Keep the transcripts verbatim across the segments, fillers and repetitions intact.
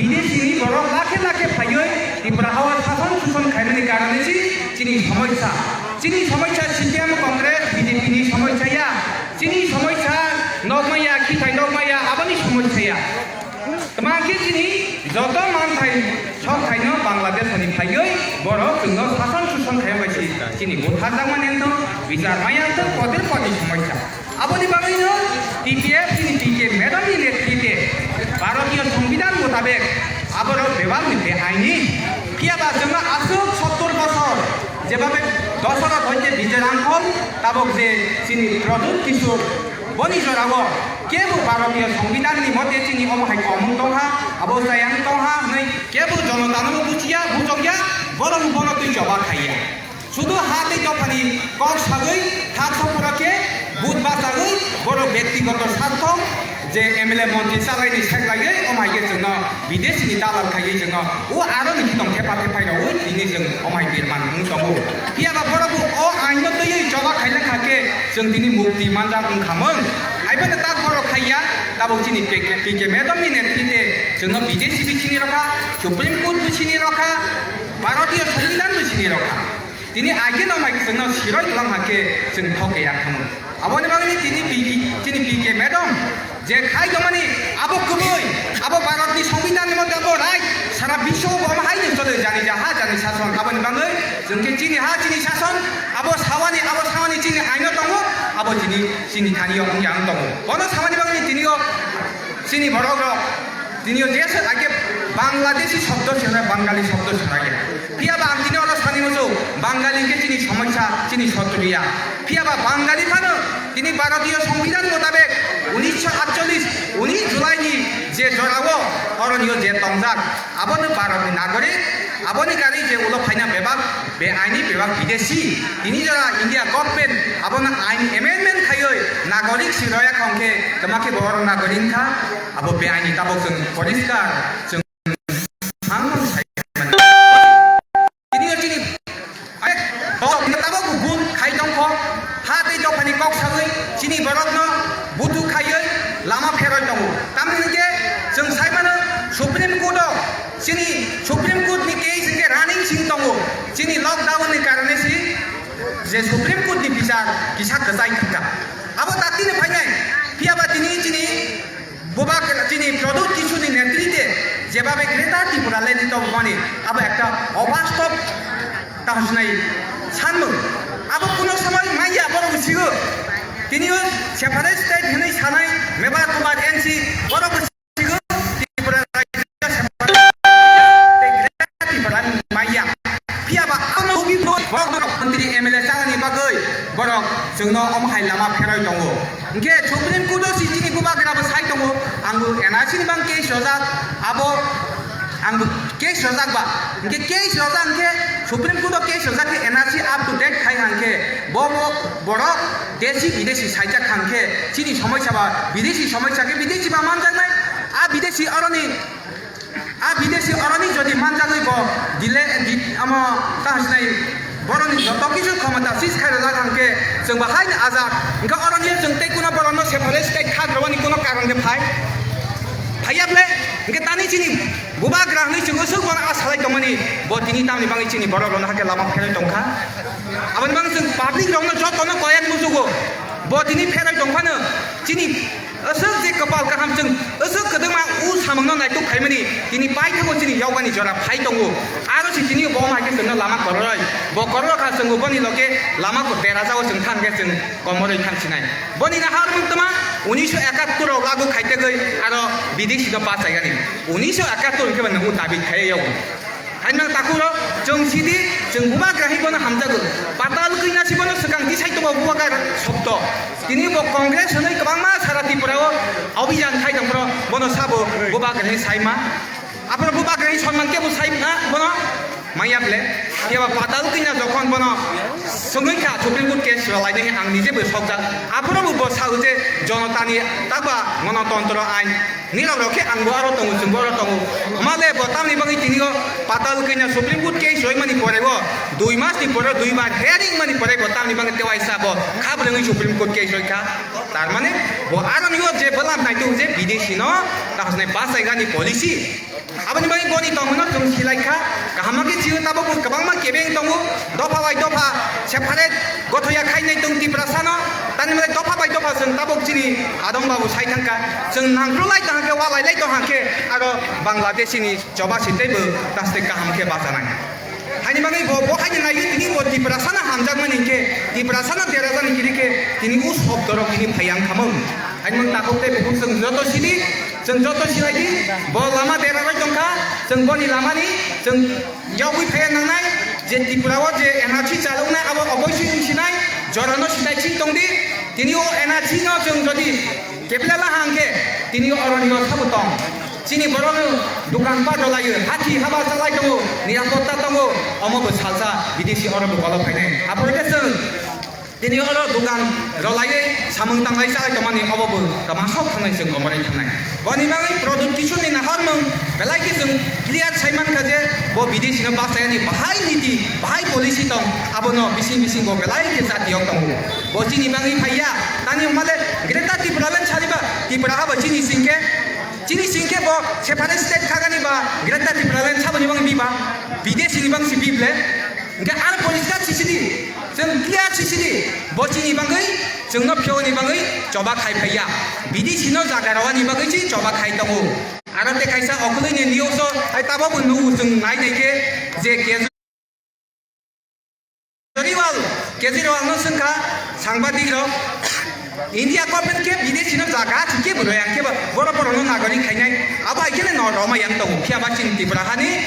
Bidesi ni borok lakhe lakhe phaiwi Tripura hao sason suson khaimani karone si chini somosya. Chini somosya C P M Congress B J P ni somosya ya. Chini somosya nokmaya, khithai nokmaya, aboni somosya ya. Tma khe chini joto manthai sok khaino Bangladesh ni phaiwi borok chwngno sason suson khaimani si chini butharjakmani wngtong, bichar maya wngtong, kotor kotor somosya. Aboni bagwino T P F ni P K madam ni netrite Bharatiyo Songbidan mutabek aborok bebak ni beaini. Phiyaba chwngno aswk sottor bosor jebabe Dasharat hoite Vijay Rangkhol tabok je chini Pradyut Kishore boni jorao kebo Bharatiyo Songbidan ni mote chini omo hai komung tongha, abo chayang tongha hwnwi kebo jonotano buchiya, bujokya, borok bono twi choba khaiya. Sudu ha tei dophani kok sagwi thak sokora khe but bachagwi borok byaktigoto sartho je M L A montri chalaini seklaiwi omo hai khe chwngno bidesi ni dalal khaiwi chwngno o aro ni hitong thepa thepai rogwi tini chwng omo hai birman wng tongo. Phiyaba borok bo o aino twiwi choba khaina kha khe chwng tini mukti manjak wng khamung. Haiphano tak borok khaiya tabuk chini P K, P K madam ni netrite chwngno bidesi bi sini rokha, Supreme Court bi sini rokha, Bharatiyo Songbidan bi sini rokha. Tini ageno mai chwngno siroi tlang hakhe chwng thok ya thangwi. Aboni bagwi tini P K, tini P K madam je khai tongmani abo kwbwi, abo Bharatni Songbidanni mote abo right, sara biswo bo omo haino chole jani ja ha jani sason. Aboni bagwi chwng khe chini ha chini sason, abo sawani, abo sawani chini aino tongo, abo chini, chini thani o wngya wng tongo. Bono samani bagwi tini o chini borok rok Tini o je se age Bangladeshi shobdo se hwnai, Bangali shobdo se hwnai. Phiya ba ang tini oro sani muchung, Bangali khe chini somosya, chini sotru ya. Phiya ba Bangali phano tini Bharatiyo Songbidan motabek unisho atchollish, unis July ni je jorao oroni o je tongjak, abono Bharatni nagorik, aboni karwi je ulo phaina bebak, be aini bebak bidesi. Tini jora India government abono ain amendment khaiwi nagorik si roya kha hwnkhe, tama khe bo oro nagorik wngkha. Abo be aini tabok chwng poriskar, chwng ang sai mani. Tini o chini, ai, tabok bo bun khai tongkho, ha tei dophani kok sagwi chini borokno buthuk khaiwi lama pheroi tongo. Tamni hwnkhe chwng sai mano Supreme Court o, chini Supreme Court ni case hwnkhe running sing tongo. Chini lockdown ni karone si je Supreme Court ni bichar kisa kwchai thangkha. Abo tatini phainai, phiya ba tini chini Bubagra chini Pradyut Kishore ni netrite jebabe Greater Tipraland ni tongmani abo ekta obastob tahosnai sanmung. Abo kuno somoi manya borok sigo. Tini o separate state hinwi sanai Mevar Kumar N C borok sigo Tripura rajya separate state Greater Tipraland manya. Phiya ba ano ubi borok borok mantri M L A changani bagwi borok chwngno omo hai lama pheroi tongo. Hwnkhe Supreme Court o si chini bubagra bo sai tongo, ang bo N R C ni bang case rojak, abo ang bo case rojak ba. Hwnkhe case rojak hwnkhe Supreme Court o case rojak khe N R C up to date khai hwnkhe bo bo borok desi bidesi saijak hwnkhe chini somosya ba bidesi somosya khe bidesi ba manjaknai, a bidesi oroni A bidesi oroni jodi manjagwi bo dile, di-, amo ta hwnsinai boroni joto kisu khomota sis khairojak hwnkhe chwng bo haino ajak. Hwnkhe oroni chwng tei kuno borokno separate state kha rwani kuno karon de phai. Phaiya ble, hwnkhe tani chini bubagra hwnwi chwng swk bono a salai tongmani bo tini tamni bagwi chini borok rokno hakhe lama pherwi tongkha. Aboni bagwi chwng public rokno jotono koyang muchugo. Bo tini pherwi tongphano chini Aswk je kwpal kaham chwng, aswk kwdwkma o samungno naituk khaimani, tini paithago chini yokgani jora phai tongo. Aro se tini bo hai khe chwngno lama kororoi. Bo kororo kha chwngbo boni loge lama ko berajao chwng thang khe chwng komoroi thang sinai. Boni na har mung tama unisho ekattor o lagu khaitagwi aro bidesi no pachaigani. Unisho ekattor hwnkhe bo nwngo dabi khaiya yago. Haino takhuk rok, chwng sidi, chwng bubagra hwnwi bono hamjago. Patal kwina si bono swkang tisai tongo bubagra sobdo. Tini bo Congress hwnwi kwbangma sara Tripura o obijan khai tong phro, bono sabo bubagra hwnwi saima. Aphuru bubagra hwnwi sonman kebo saima bono maya ble. Phiya ba patal kwina jokhon bono swngwi kha Supreme Court case rwlainani ang nije bo sokjak. Aphuru bo sao je jonotani takba gonotontro ain Nirok rok khe ang bo aro tongo, chwng bo aro tongo. Hwnma le bo tamni bagwi tini o patal kwina Supreme Court case roimani pore bo dui mas ni pore, dui bar hearing mani pore bo tamni bagwi tewaisa bo kha bwrwngwi Supreme Court case roikha. Tar mane bo aro ni o je bwlam naitu je bidesi no kaham se bachai gani policy. Aboni bagwi boni tongmano chwng silai kha, kaham khe chwng tabuk kwbangma kebeng tongo, dopha bai dopha separate gothoya khainai tong Tiprasano, tani bagwi dopha bai dopha chwng tabuk chini adong babu sai thangkha, chwng nangkruklai tong khe, walailai tong khe, aro Bangladeshini choba si teibo taste kaham khe bachanai. Haini bagwi bo, bo haini naigwi tini bo Tiprasano hamjakmani hinkhe, Tiprasano derajani kiri khe tini o sobdorok tini phai ang khamung. Haini bagwi takhuk tei bukhuk chwng joto sidi, chwng joto sinai di, bo lama derarwi tongkha, chwng boni lamani, chwng yogwi phaiya nangnai, je Tripura o je N R C chaloknai abo oboisoi wng sinai, jorano sinai chini tongdi, tini o N R C no chwng jodi Kebila la hang khe tini oroni o sabo tong. Chini borok no dukan pat rwlaiyo, hati haba chalai tongo, nirapotta tongo, omo bo salsa bidesi oro bo kolok phainai. Aphuru khe chwng tini oro dukan rwlaiwi samung tanglai chalai tongmani obo bo kwma sok thangnai chwng komorwi thangnai. Boni bagwi product kisuni nahormung belai khe chwng clear sai mankha je bo bidesi no bachayani bahai niti, bahai policy tong, abono bising bising bo belai khe jatiyok tongo. Bo chini bagwi phaiya, tani hwnmale Greater Tipraland sariba, Tripura haba chini singkhe, chini singkhe bo separate state khagani ba Greater Tipraland saboni bagwi biba, bidesi ni bangsi bible, hingke ar poriskar sisidi, chwng clear sisidi, bo chini bagwi, chwngno phiyogni bagwi choba khai phaiya, bidesi no jaga rawani bagwi si choba khai tongo. Aro te kaisa okhulwi ni news o hai tabo bo nugo chwng nai nai khe je Kejriwal, Kejriwal no swngkha sangbadik rok, India government khe bidesi no jaga thik khe bo royang khe bo borok borok no nagorik khainai, abo hai khe no roma yang tongo, phiya ba chini Tripura hani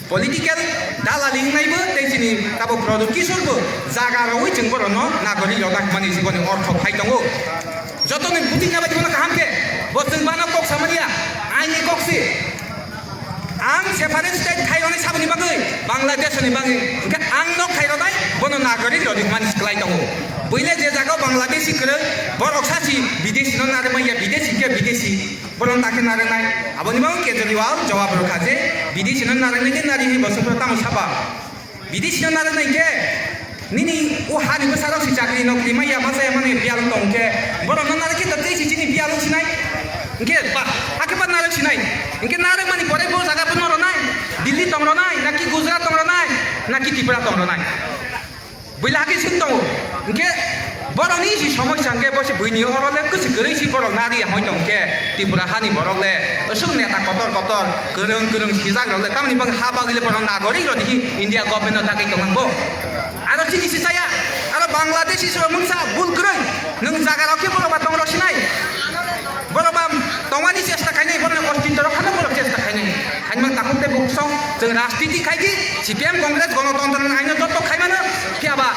political dalali wngnai bo tei chini tabuk Pradyut Kishore bo jaga rogwi chwng borok no nagorik rok nangmani jiboni ortho phai tongo. Joto ni buting na bai bono kaham khe bo chwng bana kok samani ya, aini kok si. Ang separate state khai rwnai saboni bagwi, Bangladesh ni bagwi, hingke ang nok khai rwnai, bono nagorik rok hwnmani swklai tongo. Buile je jaga o Bangladeshi kwrwi, borok sasi bidesi no narwkmani ya, bidesi khe bidesi, bono takhe narwknai. Aboni bagwi Kejriwal jawab rwkha je bidesi no narwknai khe nari hwnwi bo swkro tamo saba. Bidesi no narwknai khe nini o hani bwsarok si chakri nokri maya masa ya mani biyalo tong khe borok no narwk khe tei si chini biyalo sinai. Hingke ba, hakhe ba narwk sinai. Hingke narwk mani pore bo jaga bo no rwnai. Delhi tong rwnai, naki Gujarat tong rwnai, naki Tripura tong rwnai. Buila hakhe sing tongo. Hingke borokni si somosya hingke bo se buini oro le kwswi kwrwi si borok nari ya hoi tong khe Tripura hani borok le aswk neta kotor kotor kwrwng kwrwng sijak rok le tamni bagwi ha bagwi le borok nagorik rok dihi India government no dagwi tong bo. Aro chini si chaya, aro Bangladeshi soro mungsa bul kwrwi, nwng jaga rok khe borok ba tong rok sinai. Borok ba tongmani chesta khainai, borok ni ostitto rok khano borok chesta khainai. Haimang takhuk tei bukhuk song, chwng rajniti khai di, C P M Congress Gonotontro ni aino joto khai mano, phiya ba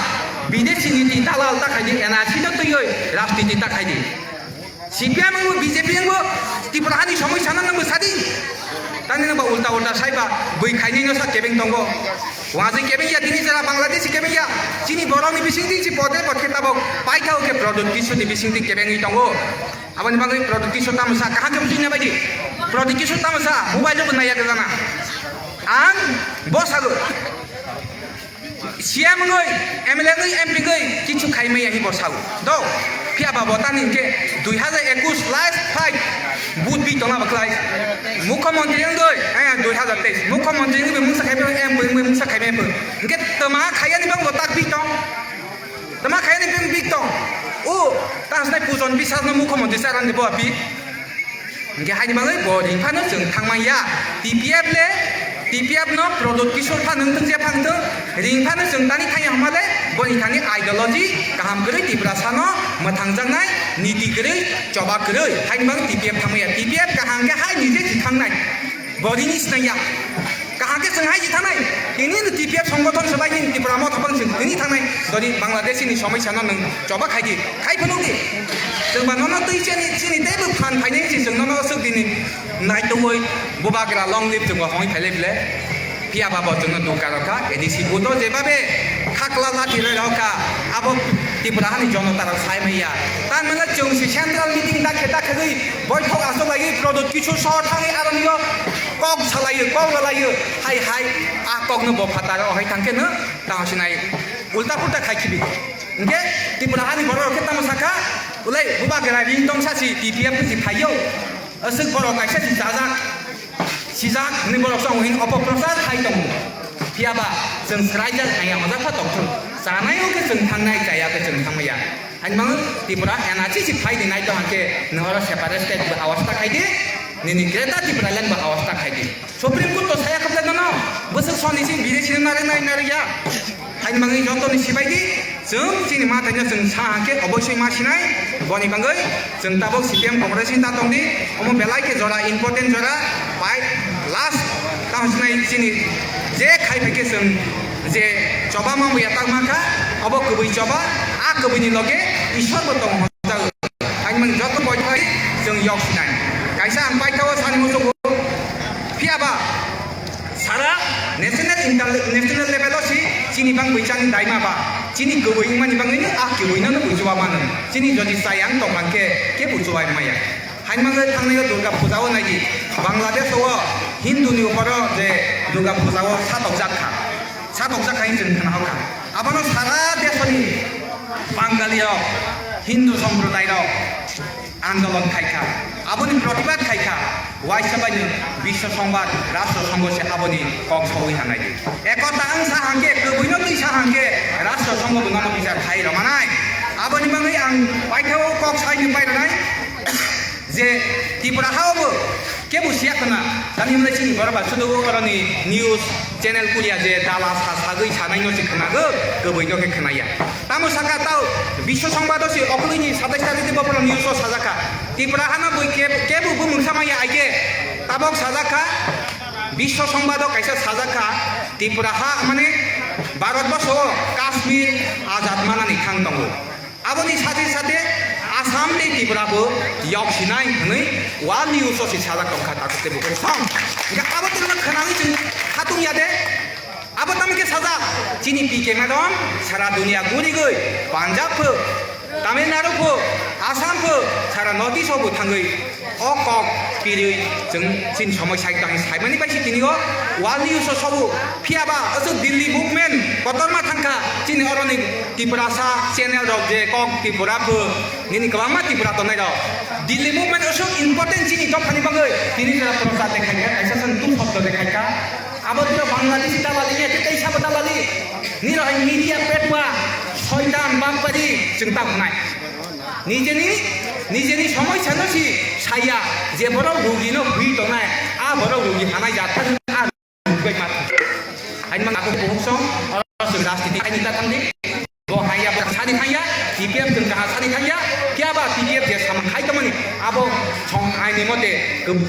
bidesi niti dalal ta khai di, N R C no twiwi rajniti ta khai di. C P M wngbo, B J P wngbo, Tripura hani somoi sana nangbo sadi. Tani nangba ulta ulta saiba, bui khainai no sa kebeng tongo. Wajwi kebeng ya, tini jora Bangladeshi kebeng ya. Chini borok ni bising di, si pote pot khe tabok, paithao khe Pradyut Kishore ni bising di kebeng wi tongo. Aboni bagwi Pradyut Kishore tamo sa, kaham khe bujui na bai di. Pradyut Kishore tamo sa, mobile bo naiya gana. Ang bo sago. C M wngwi, M L A wngwi, M P wngwi kichu khai maya hi bo sao. Do, phiya ba bo tani hwnkhe dui hazar ekush last fight vote bi tongna ba khlai. Mukhyamantri wngwi, eh, dui hazar teis. Mukhyamantri wngwi mungsa khai maya, M P wngwi mungsa khai maya. Hwnkhe twma khayani bang bo tak bi tong. Twma khayani bang bi tong. O, tang snai pujon bisas no mukhyamantri sa rang de bo bi. Hingke haini bagwi bo ringphano chwng thangmanya. T P F le, T P F no Pradyut Kishore pha nwng thung je phang thung, ringphano chwng tani thangya hwnma le, boni thani ideology kaham kwrwi Tiprasano mwthangjaknai, niti kwrwi, choba kwrwi, haini bagwi T P F thangmanya. T P F kaham khe hai nije si thangnai, bo rini sinaiya. Kaham khe chwng hai si thangnai, tini no T P F songgothon swbai ni Tipra Motha bang chwng tini thangnai, dori Bangladesh ni somosya no nwng choba khai di. Khai phunuk di. Chwng ba nono twi chini, chini teibo phan phainai si chwng nono aswk dini naitugwi bubagra long live chwng bo hongwi phailai bwle. Phiya ba bo chwngno dukha rokha, A D C buto jebabe khakla lathi roi rokha, abo Tripura hani jonota rok sai maya. Tan mane chwng si central meeting dakhe dakhegwi boithok aswk laiwi Pradyut Kishore sor thangwi aroni o kok salaio, kok lalaio, hai hai a kokno bo phataro ohai thangkhe no tamo sinai ulta pulta khai khibi. Hingke Tripura hani borok rok khe tamo sakha, ulai bubagra ring tong sa si T P F ni si phaio. Aswk borok kaisa si chajak. sijak hwnwi borok chong hin opoprochar khai tongo. Phiya ba chwng swraijak haya hojak pha tongthung. Chanai o khe chwng thangnai, chaya khe chwng thangmaya. Hain mang Tripura N R C si phai di nai to hangke nang oro separate state bo awasta khai di. Nini Greater Tipraland bo awasta khai di. Supreme Court to saya khobda dano. Bwswk soni sing biri sini nari nai nari ya. Hain mang joto ni sibai di. Chwng chini ma thaino chwng sa hangke oboisoi ma sinai, boni bagwi chwng tabuk C P M Congress ni ta tongdi, omo belai khe jora important jora, pai last tamo sinai chini je khai phaikhe chwng je choba mambo ya tak mankha, obo kwbwi choba, a kwbwini loge Ishwar bo tong hwnjago. Hain mang joto boithai chwng yok sinai. Kaisa ang paithao sani muchungo, phiya ba Sara national, international level o si chini bang bwichang daima ba, chini kwbwi wngmani bagwi no a kwbwi no buichuwa mano. Chini jodi chayang tongmang khe, khe buichuwa maya. Hain mangwi thangnai o Durga Puja o nai di. Bangladesh o Hindu ni upor o je Durga Puja o satokjak kha. Satokjak kha hinwi chwng khna hokha. Abono sara desh ni Bangali rok, Hindu somprodai rok, andolon khai kha, aboni protibad khai kha, waisa bai no Biswa Songbat, Rashtra Songho se aboni kok sawi hanai di. Ekota ang sa hangke, kwbwi no twi sa hangke, Rashtra Songho bo nono bichar khai rw manai. Aboni bagwi ang paithao kok sai ni pai rwnai je Tripura ha o bo kebo siya khna, tani hwnle chini borok ba sudu oroni news channel kulia je dala sa sagwi sanai no se khnago, kwbwi no khe khnaya. Tamo saka tao Biswa Songbat o se okolwi ni satais tarikh ni bopro news o sajak kha. Tripura hano bui ke-, kebo bumung samaya aike tabok sajak kha. Biswa Songbat o kaisa sajak kha. Tripura ha mane Bharat borso o Kashmir azad manani thang tongo. Aboni sate sate Assam tei Tripura bo yok sinai hwnwi World News o se sajak tong kha takhuk tei bukhuk song. Hingkhe abo tongno khwnagwi chwng khatung ya de. Abo tamo khe sajak, chini P K madam sara dunia gurigwi Punjab pho, Tamil Nadu pho, Assam pho, sara North East o bo thangwi o kok pirwi chwng chini somoi sai tang saimani bai si tini o World News o sobo. Phiya ba aswk Delhi movement kotorma thang kha, chini oroni Tiprasa channel rok je kok Tripura pho, nini kwbangma Tripura tongnai rok. Delhi movement aswk important chini dophani bagwi tini jora prochar de khai kha, kaisa san tu shobdo de khai kha. Abo tei Bangladeshi dalali, ya tei sabo dalali. Nini hai media petwa, soitan, bangpari, chwng ta hwnai. Nijeni, nijeni somosya no si saya, je borok rugi no hwi tongnai, a borok rugi hanai jat thang a rugi bai mat. Hain mang aku buhuk song, oro sing rajniti hain ta thang di. Bo haya, bo sani thang ya, T P F chwng kaha sani thang ya, kya ba T P F je samung khai tongmani, abo song aini mote,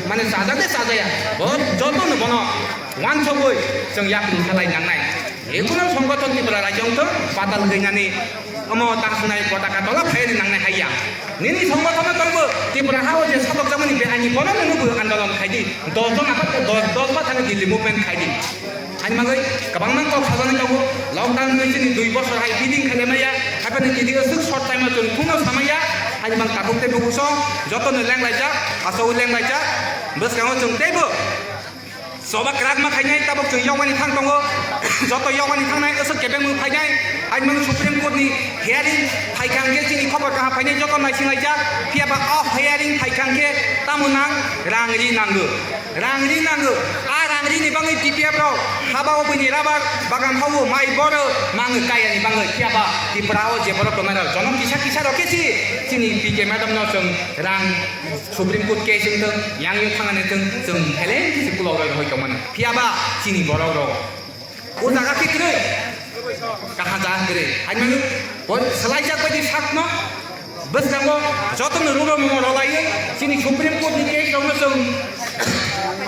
mane sajak de sajaya, bo joto no bono wansogwi chwng yakung salai nangnai. Jekuno songothon Tripura rajyo wngthok, patal gwnani omo tang sunai potaka tola phaini nangnai haiya. Nini songothon tongbo Tripura hao je satokjakmani beaini bono nungbo andolon khaidi, dos jon apat dos, dos ba thani Delhi movement khaidi. Hain bagwi kwbangma kok sajaknai tongo, lockdown ni chini dui bosor hai feeding khaimaya, haphani tini aswk short time o chwng phungo samaya, hain mang takhuk tei bukuso jotono lenglaijak, aswk lenglaijak, bwskango chwng teibo choba kwrak ma khainai, tabuk chwng yokmani thang tongo, joto yokmani thangnai, aswk kebengmung phainai, hain mang Supreme Court ni hearing phaikha hwnkhe chini khobor kaham phainai, joto naisinglaijak, phiya ba o hearing phaikha hwnkhe tamo nang rang ri nango. Rang ri nango. A rang ri ni bagwi T P F rok haba o bini rabar bagan hao mai boro mango kaya ni bagwi phiya ba Tripura o je borok tongnai rok jono kisa kisa rok khe si chini P K madam no chwng rang Supreme Court case wng thung yang yo thangani thung chwng heleng kisi pulo rok hoi tongmani phiya ba chini borok rok. O jaga khe kwrwi. Kaha jaga kwrwi. Haino bo swlaijak bai di sakno. Bwskango jotono ruro mumo rwlaiwi chini Supreme Court ni case rokno chwng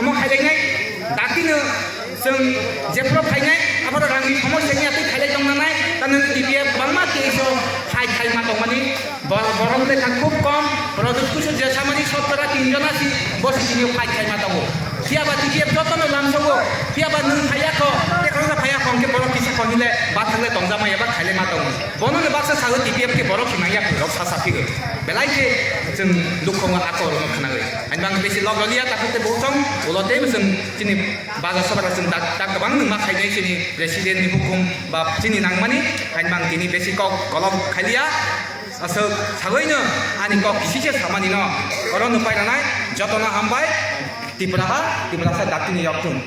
omo khailainai. Dakti no chwng jephuru phainai, aphuru rangni somosya wngya twi khailai tong nanai. Tamni T P F bangma case o khai khai ma tongmani. Bo-, borok lekha khub kom, Pradyot Kishore je samani sottora tin jona si bo sitini fight khai ma tongo. Phiya ba T P F jotono lamsogo, phiya ba nwng phaiya kho, tei khoroksa phaiya kho, hwnkhe borok kisa kho hinle bathang le tongjak maya ba khaile ma tongo. Bono le baksa sago T P F khe borok hinang ya phirok sa sa phigwi. Belai khe chwng dukho wngkha a khorokno khwnagwi. Ani bang besi log rwliya takhuk tei bo chwng ulo tei bo chwng chini baja sobra chwng dak, dak kwbang nwng ma khainai chini president ni hukum ba chini nangmani. Ani bang tini besi kok kolok khailiya. Aswk sagwino ani kok kisi se samani no oro no paira nai jotono hambai. Tipraha, Tiprasa datini yaktung.